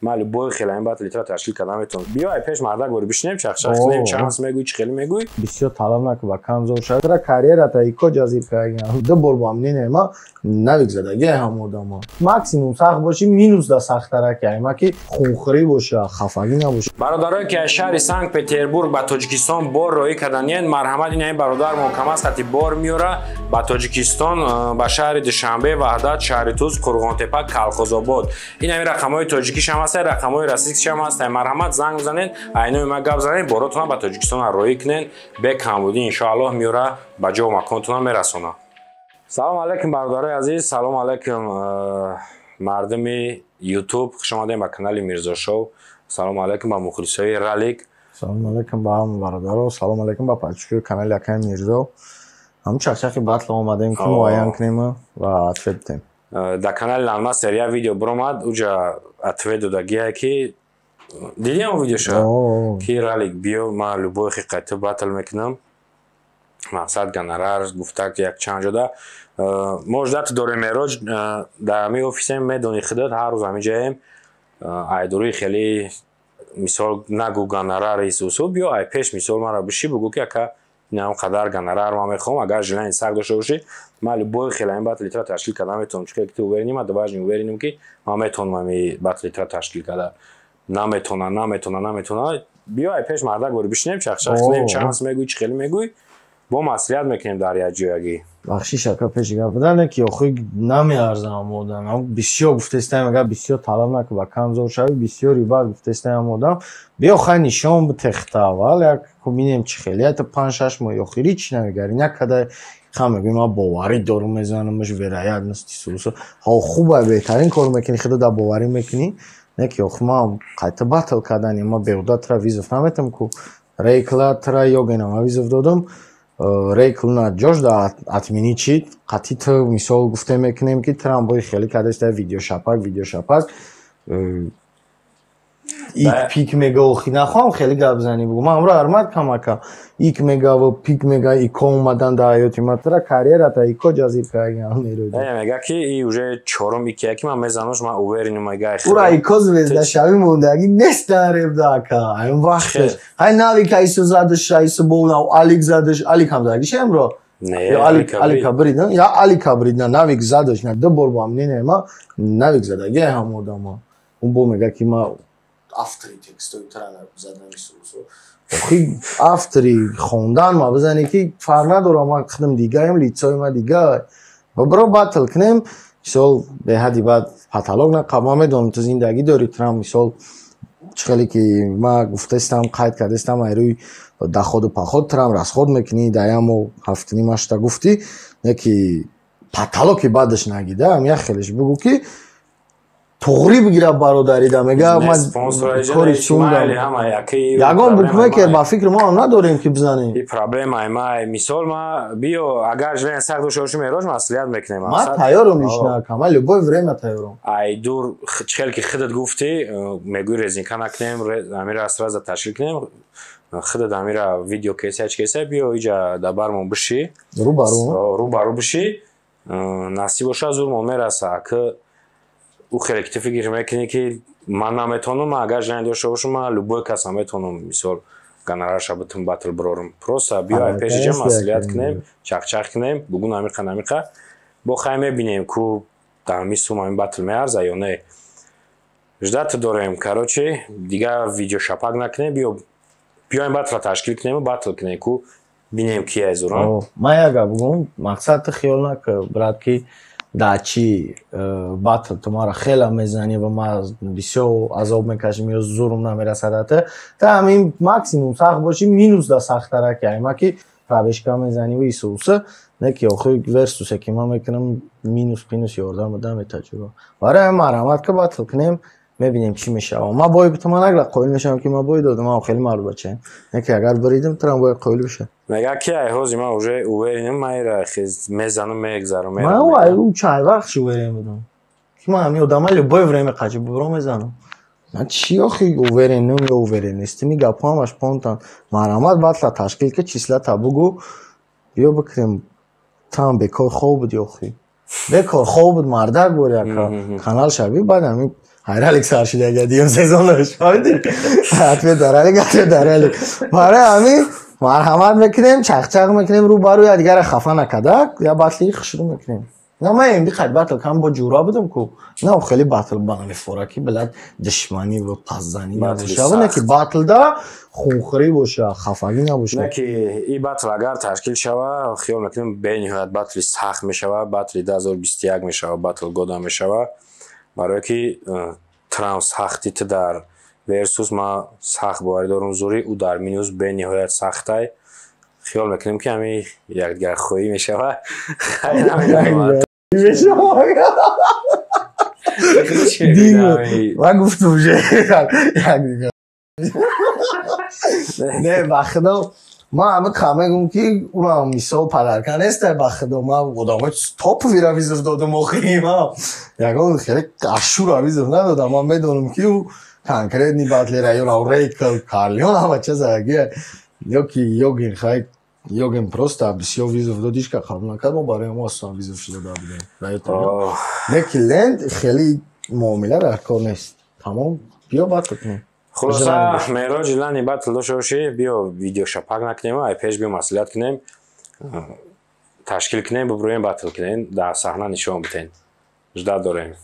Ман любой хел ин батл литра ташкил карда метавонам. Биё, ай пеш мардак бори бишинем, чахчах кунем, чанс мегӯй, чӣ хеле мегӯй. Бисёр талаб наку, ба кам зор шавад. Тра карьерата ико ҷазиб кардагиам. Ду бор бо мнение ма навик задаги ҳам одамо. Максимум сахт боши, минус да сахттара ки айма ки хунхӯрӣ боша, хафагӣ набоша. Бародарое ки аз шаҳри Санкт Петербург ба Тоҷикистон бор роҳӣ карданиен, марҳамат, ин ҳамин бародар муҳкам аст, хати бор меёра ба Тоҷикистон, ба шаҳри Душанбе, Ваҳдат, шаҳри Туз, Қурғонтепа, Калхозобод. Ин ҳамин рақамҳои тоҷикишам ҳаст, рақамҳои российскишам ҳаст. Марҳамат, занг бизанед, айнои ма гап занед, боротона ба Тоҷикистон роҳӣ кунед, бе камбудӣ иншоаллоҳ меёра, ба ҷо маконтона мерасона. Салом алайкум, бародарои азиз, салом алайкум, мардуми Ютуб, хуш омадем ба канали Мирзошоу. Салом алайкум ба мухлисои Ралик. Салом алайкум ба ҳама бародаро, салом алайкум ба подписчикои канали акаи Мирзо. Ҳамун чахчахи батл омадем ки муайян кунем ва ответ бидем. Дар канали Ланмастер як видео биромад, уҷа ответ додагие ки дидиам видеоша, ки Ралик, биё, ман любой хиқати батл мекунам. Мақсад гонорар гуфтак як чанд ҷода. Мо ждать дорем, Мероҷ, дар ҳамин офисем, медони худат, ҳар рӯз ҳамин ҷаем. Айдуруи хеле мисол нагу гонорар исусу, биё ай пеш мисол мара биши, бугу ки ака, инам қадар гонорар ман мехоҳам, агар желание сахт дошта бошӣ, ман любой хел ҳамин батл литра ташкил карда метавонам. Чунки ки ту уверен, ман важный увереним ки ман метавонам ҳамин батл литра ташкил карда. Наметавона, наметавона, наметавона. Биё ай пеш мардак бори бишинем, чахчах кунем, чанс мегӯй, чӣ хеле мегӯй, бо маслиҳат мекунем дар як ҷоягӣ. Бахшиш, ака, пеши гап будан, ки охи намеарзам одам. Бисёр гуфтестаем, агар бисёр талаб наку, ба кам зор шавӣ, бисёри баъд гуфтестаем одам. Биё, хай, нишон битехта аввал, як бинем чӣ хеле. Ята 5-6 моҳи охири чӣ намегари. Накадай ха мегӯй, ман боварӣ дорум, мезанамаш, вероятности сусу. Ҳо, хуба, беҳтарин кор мекунӣ, худо дар боварӣ мекунӣ. Не ки охи ман қайта батл кардани, ман беҳуда тра вызов наметам ку. Рейкла тра ёгена ман вызов додам. Рейкл на ҷош да отмени чид. Қатъи ту мисол гуфта мекунем ки трамбои хеле кадаста, видеошапак, видеошапак. Ик пик мега, охи нахоҳам хеле гап зани, бугу ман ҳамро ҳурмат камака. Ик мега ва пик мега, ико омадан дар ҳаёти ма, тра карьерата ико ҷазиб кардагиам, Мероҷ. Не, мега ки и уже чорум икия ки ман мезанамш, ман увереним, мега. Ура ико звезда шави мондагӣ нест дар ребда, ака. Ҳамин вақташ. Ҳай, навик айсо задаш, айсо бо Алик задаш, Алик ҳам задагиш эмро. Не. Алик, Алика брид, я Алика брид, на навик задаш, на ду бор бо мнение ма навик задаги ҳам одама. Ӯ бо мега ки ма автори текстои тра задан исусу. Охи автори хондан ма бизане ки фарқ надорам, ман худам дигаем, лицои ма дига. Бро, батл кунем, мисол беҳади баъд потолок на, ман медонам, ту зиндагӣ дорӣ, трам мисол чӣ хеле ки ман гуфтаистам, қайд кардастам, ай рӯи доходу поход трам расход мекунӣ, дар як моҳ ҳафтуним ҳашта гуфтӣ, не ки потолоки баъдаш нагида, ам як хелеш бугӯ ки туғрӣ бигира бародарида, мега ман кори сундам. Ягон букмекер ба фикри мо ҳам надорем ки бизанем. И проблема ма мисол ма биё, агар желание сахт дошта бошӣ, Мероҷ, маслиҳат мекунем. Ман тайёрам лично, кама любое время тайёрам. Ай дур чӣ хеле ки худат гуфтӣ, мегӯй резинка накунем, амира сразу ташкил кунем, худат амира видео кеса, чӣ кеса, биё иҷа дар бармон бишӣ. Рӯбарӯ. Рӯбарӯ бишӣ, насиб боша, зурмон мераса. Ки ӯ хеле ки ту фикр мекунӣ ки ман наметавонам, ман агар желание дошта бошам, ман любой каса метавонам мисол гонорарша битум, батл бирорам. Просто биё ай пеши ҷа маслиҳат кунем, чахчах кунем, бугӯ намиқа, намиқа, бо хай мебинем ку дар ҳамин сум ҳамин батл меарза ё не. Ждать дорем. Короче, дигар видеошапак накунем, биё, биёем, батлра ташкил кунему батл кунем, ку бинем ки ай зурам. Ман як гап бугӯм, мақсад ту хиёл накар, брат, ки дар чӣ батл ту маро хеле мезанӣ ва ман бисёр азоб мекашам ё зурум намерасад. Та ҳамин максимум сахт бошӣ, минус да сахттара ки айма ки пробежка мезанӣ ва исуса, не ки охи версусе ки ман мекунам, минус пинус ёрдам буда метаҷуро. Барои ҳамин марҳамат, ки батл кунем, мебинем чӣ мешавад. Ман бой битам, ман нагла қоил мешавам ки ман бой додам, ман хеле мард бачаем. Не ки агар буридам, турам бояд қоил бишам. Мега ки ай ҳози ман уже уверенам, ман ира мезанам, мегзарам. Ман ай ӯ чанд вақт ши уверен будам ки ман ҳамин одама любое время қачи бубро мезанам. Ман чӣ охи уверенам ё уверен нестам, ин гапҳо ҳамаш понтан. Марҳамат, батла ташкил ки, числата бугӯ, биё бикунем. Там бекор хоб буди, охи бекор хоб буд, мардак бори, ака, канал шави, баъд ҳамин. Ралик сар шуда диюм сезонаш, фаҳмидӣ? Ответ дар Ралик, ответ дар Ралик. Барои ҳамин марҳамат мекунем, чақчақ мекунем, рӯ ба рӯ якдигарро хафа накарда, я батли хушрӯ мекунем. На, ман имди қайд батл кам бо ҷура будам ку. На, хеле батл ба намефора ки, блядь, душманӣ ва паззанӣ набоша, не ки батлда хунхӯрӣ боша, хафагӣ набоша. Не ки и батл агар ташкил шава, хиёл мекунем, бениҳоят батли сахт мешава, батли 2021 мешава, батл года мешава, барое ки трам сахти ту дар версус ма сахт боварӣ дорум, зури ӯ дар минус бениҳоят сахтай. Хиёл мекунем, ки ҳами якдигархоҳӣ мешава. Мешава. Ман гуфтам уже якдигар. Не, ба худо, ман ҳама ка мегӯм, ки ура мисол падарка нестай. Ба худо, ман одамои топовира вызов додам. Охи, ман ягон хеле ашура вызов надодам. Ман медонам, ки ӯ конкретный батлера ё Рейкл Карлион ҳама чизаги ёки Йогин, хай, Йоген просто бисёр вызов дод, ҳеч ка қабул накард. Мо барои мо аслан вызов шуда будем. Не ки ленд хеле муомила дар кор нест, тамом, биё батл кунем. Хулоса, Меҳроҷи лани батл дошта бошӣ, биё, видеошапак накунем, ай пеш биё, маслиҳат кунем, ташкил кунем, бубурӯем, батл кунем, дар саҳна нишон битен, жда дорем.